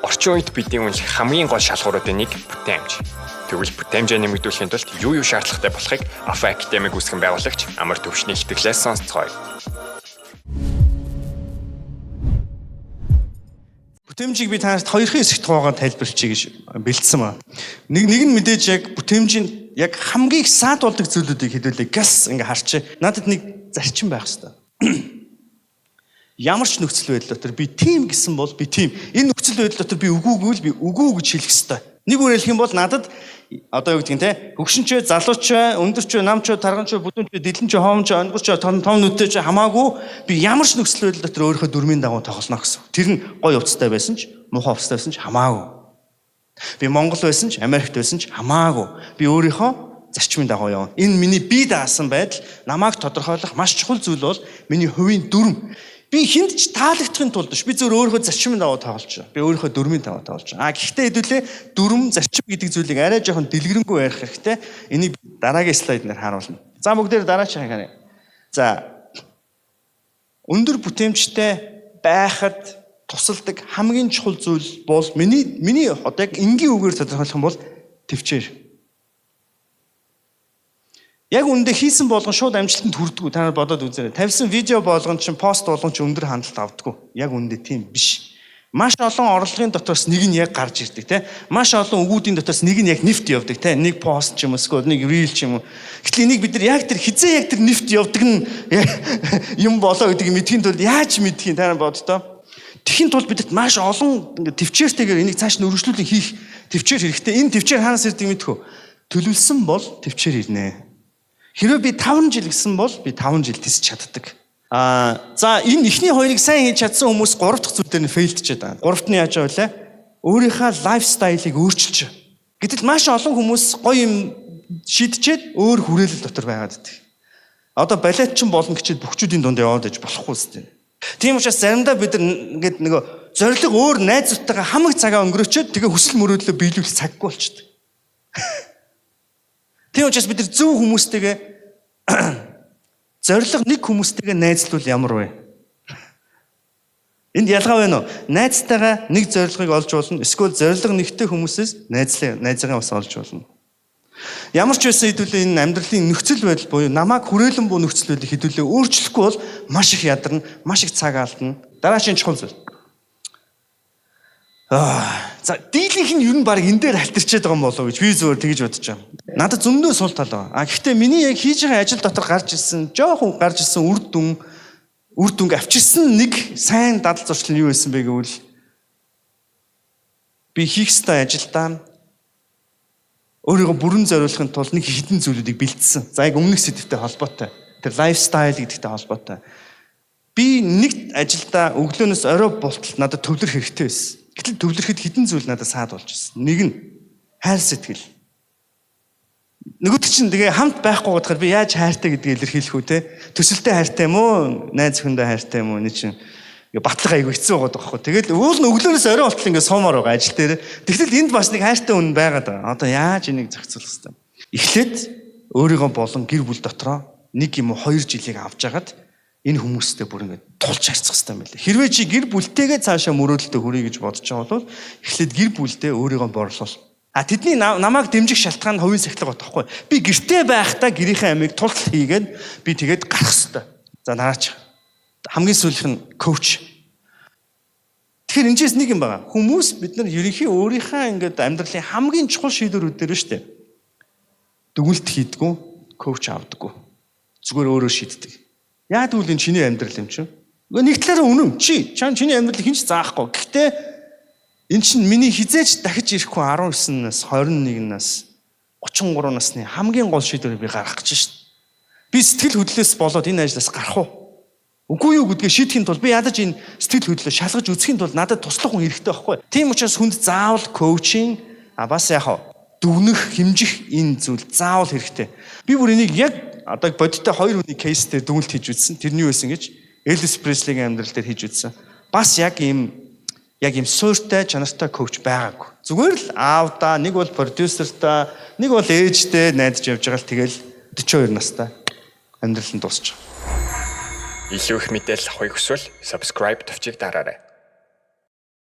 Орчин үед бидний үнэлэх хамгийн гол шалгууруудын нэг бүтээмж. Тэгвэл бүтээмжээ нэмэгдүүлэхийн тулд юу юу шаардлагатай болохыг Alpha Academy үүсгэн байгуулагч Амар Төвшний ихтгэлээс сонсцгоё. Бүтээмжийг би та нарт хоёрхан хэсэгт хуваагаад тайлбарлчихъя гэж бэлдсэн ба. Нэг нь мэдээж яг бүтээмжийн яг хамгийн их саад болдог зүйлүүдийг хэдүүлээ газ ингээ харчээ. Надад нэг зарчим байх хэвээр. Ямар ч нөхцөл байдал дотор би тийм гэсэн бол би тийм. Энэ нөхцөл байдал дотор би үгүйгүй л би үгүй гэж хэлэх хэвээр. Нэг үгээр хэлэх юм бол надад одоо юу гэдэг нь те хөгшинч, залууч, өндөрч, намч, тарганч, бүдүүнч, дэлэнч, хоомч, онгорч, том том нүдтэй ч хамаагүй би ямар ч нөхцөл байдал дотор өөрийнхөө дүрмийн дагуу тоглоно гэсэн. Тэр нь гоё увцтай байсан ч, муухай увцтай байсан ч хамаагүй. Би Монгол байсан ч, Америкт байсан ч хамаагүй. Би өөрийнхөө зарчмын дагуу явна. Энэ миний бие даасан байдал намайг тодорхойлох маш чухал зүйл бол миний хувийн дүрм. Би хүнд ч таалагдахын тулд биш. Би зөвхөн өөрийнхөө зарчмын дагуу тоглож байгаа. Би өөрийнхөө дүрмийн дагуу тоглож байгаа. А гэхдээ хэдүүлээ дүрм, зарчим гэдэг зүйлийг арай жоохон дэлгэрэнгүй ярих хэрэгтэй. Энийг дараагийн слайд нэр харуулна. За бүгдээр дараачих харъя. За өндөр бүтээмжтэй байхад тусалдаг хамгийн чухал зүйл бол миний одоо яг энгийн үгээр тодорхойлох юм бол төвчээр. Яг үүндээ хийсэн болгон шууд амжилтанд хүрдэггүй. Та нар бодоод үзээрэй. Тавьсан видео болгон чинь пост болгон чинь өндөр хандлт авдаггүй. Яг үүндээ тийм биш. Маш олон орлогын дотроос нэг нь яг гарч ирдэг те. Маш олон өгүүдийн дотроос нэг нь яг нэвт явдаг те. Нэг пост ч юм уу эсвэл нэг reel ч юм уу. Гэтэл энийг бид нар яг тэр хизээ яг тэр нэвт явдаг нь юм болоо гэдгийг мэдхийн тулд яаж мэдхийн та нар боддоо. Тэхийн тулд бидэд маш олон төвчээртэйгээр энийг цааш нь өргөжлүүлэн хийх төвчээр хэрэгтэй. Энэ төвчээр хаанаас ирдэг мэдхүү? Төлөвлөсөн бол төвчээр ирнэ. Хэрвээ би 5 жил гэсэн бол би 5 жил тисч чаддаг. За энэ эхний хоёрыг сайн хийж чадсан хүмүүс 3 дахь зүйл дээр нь фейлдчихэд байгаа. 3 дахь нь яаж байгаа вэ? Өөрийнхөө лайфстайлыг өөрчилж. Гэтэл маш олон хүмүүс гоё юм шийдчихэд өөр хүрээлэл дотор байгаад байдаг. Одоо балет ч болно гэчихэд бөхчүүдийн дунд яваад иж болохгүй үстэй. Тийм учраас заримдаа бид нар ингээд нөгөө зориг өөр найзуудтайгаа хамаг цагаа өнгөрөөчөөд тэгээ хүсэл мөрөөдлөө биелүүлэх цаггүй болчдөг. Тийм учраас бид нар зөв хүмүүстэйгээ зориг нэг хүмүүстэйгээ найзлуул ямар вэ? Энд ялгаа байна уу? Найзтайгаа нэг зорилгыг олж болно. Эсвэл зорилго нэгтэй хүмүүсээс найзгаа бас олж болно. Ямар ч байсан хэдүүлээ энэ амьдралын нөхцөл байдал буюу намайг хүрээлэн буй нөхцөл байдлыг хэдүүлээ өөрчлөхгүй бол маш их ядарна, маш их цаг алдна. Дараагийн чухал зүйл. За дийлэнх нь ер нь баг энэ дээр халтарчээд байгаа юм болов уу гэж би зүгээр тэгж бодож байгаа. Надад зөндөө сул тал байгаа. А гэхдээ миний яг хийж байгаа ажил дотор гарч ирсэн, жоохон гарч ирсэн үр дүнг авчирсан нэг сайн дадал зуршил нь юу байсан бэ гэвэл би хийх ёстой ажилдаа өөрийгөө бүрэн зориулахын тулд нэг хідэн зүйлүүдийг бэлдсэн. За яг өмнөх сэдвтэй холбоотой. Тэр лайфстайл гэдэгтэй холбоотой. Би нэг ажилдаа өглөөнөөс орой болтол надад төвлөрөх хэрэгтэй байсан. Гэтэл төвлөрөхөд хідэн зүйл надад саад болж ирсэн. Нэг нь хайр сэтгэл. Нөгөөт чинь тэгээ хамт байхгүй бодохоор би яаж хайртай гэдгийг илэрхийлэх үү те? Төсөлтэй хайртай юм уу? Найз охиндоо хайртай юм уу? Нэг чинь ингээ батлах айгүй хэцүү байгаа байхгүй. Тэгэл уул нь өглөөнөөс орой болтол ингээ суумаар байгаа ажил дээр. Тэгтэл энд бас нэг хайртай хүн байгаад байгаа. Одоо яаж энийг зохицуулах хэвтэй? Эхлээд өөрийгөө болон гэр бүл дотроо нэг юм уу 2 жилийг авч агаад энэ хүмүүстэй бүр ингээд тулж харьцах хэрэгтэй юм билээ. Хэрвээ чи гэр бүлтэйгээ цаашаа мөрөөдөлтөд хүрье гэж бодож байгаа бол эхлээд гэр бүлдээ өөрийгөө борлуул. А тэдний намайг дэмжих шалтгаан нь хувийн сахилга байхгүй. Би гэртээ байхдаа гэрийнхээ амийг тултал хийгээд би тэгээд гарах хэрэгтэй. За дараач. Хамгийн сүүлийнх нь коуч. Тэгэхээр энэчээс нэг юм байгаа. Хүмүүс бид нар ерөнхий өөрийнхөө ингээд амьдралын хамгийн чухал шийдвэрүүд дээр нь шүү дээ. Дүгнэлт хийдгүү, коуч авдаггүй. Зүгээр өөрөө шийддэг. Яа тэгвэл энэ чиний амьдрал юм чинь? Нэг талаараа үнэн. Чи чиний амьдралыг хэн ч заахгүй. Гэхдээ энэ чинь миний хизээч дахиж ирэхгүй 19 нас, 21 нас, 33 насны хамгийн гол шийдвэрийг би гаргах гэж шин. Би сэтгэл хөдлөлөөс болоод энэ ажлаас гарах уу? Үгүй юу гэдгээ шийдэхин тулд би ядаж энэ сэтгэл хөдлөлөө шалгаж үзэхин тулд надад туслах хүн хэрэгтэй байхгүй. Тийм учраас хүнд заавал коучинг бас яг дүгнэх, хэмжих энэ зүйл заавал хэрэгтэй. Би бүр энийг яг одоо бодиттой хоёр хүний кейс дээр дүгнэлт хийж үзсэн. Тэр нь юу байсан гэж Элвис Преслигийн амьдрал дээр хийж үзсэн. Бас яг ийм сууртай, чанартай коуч байгаагүй. Зүгээр л аавдаа, нэг бол продюсертай, нэг бол ээжтэй найдаж явж байгаа л тэгэл 42 настай амьдрал нь дуусч байгаа. Илүү их мэдээлэл авахыг хүсвэл subscribe товчийг дараарай.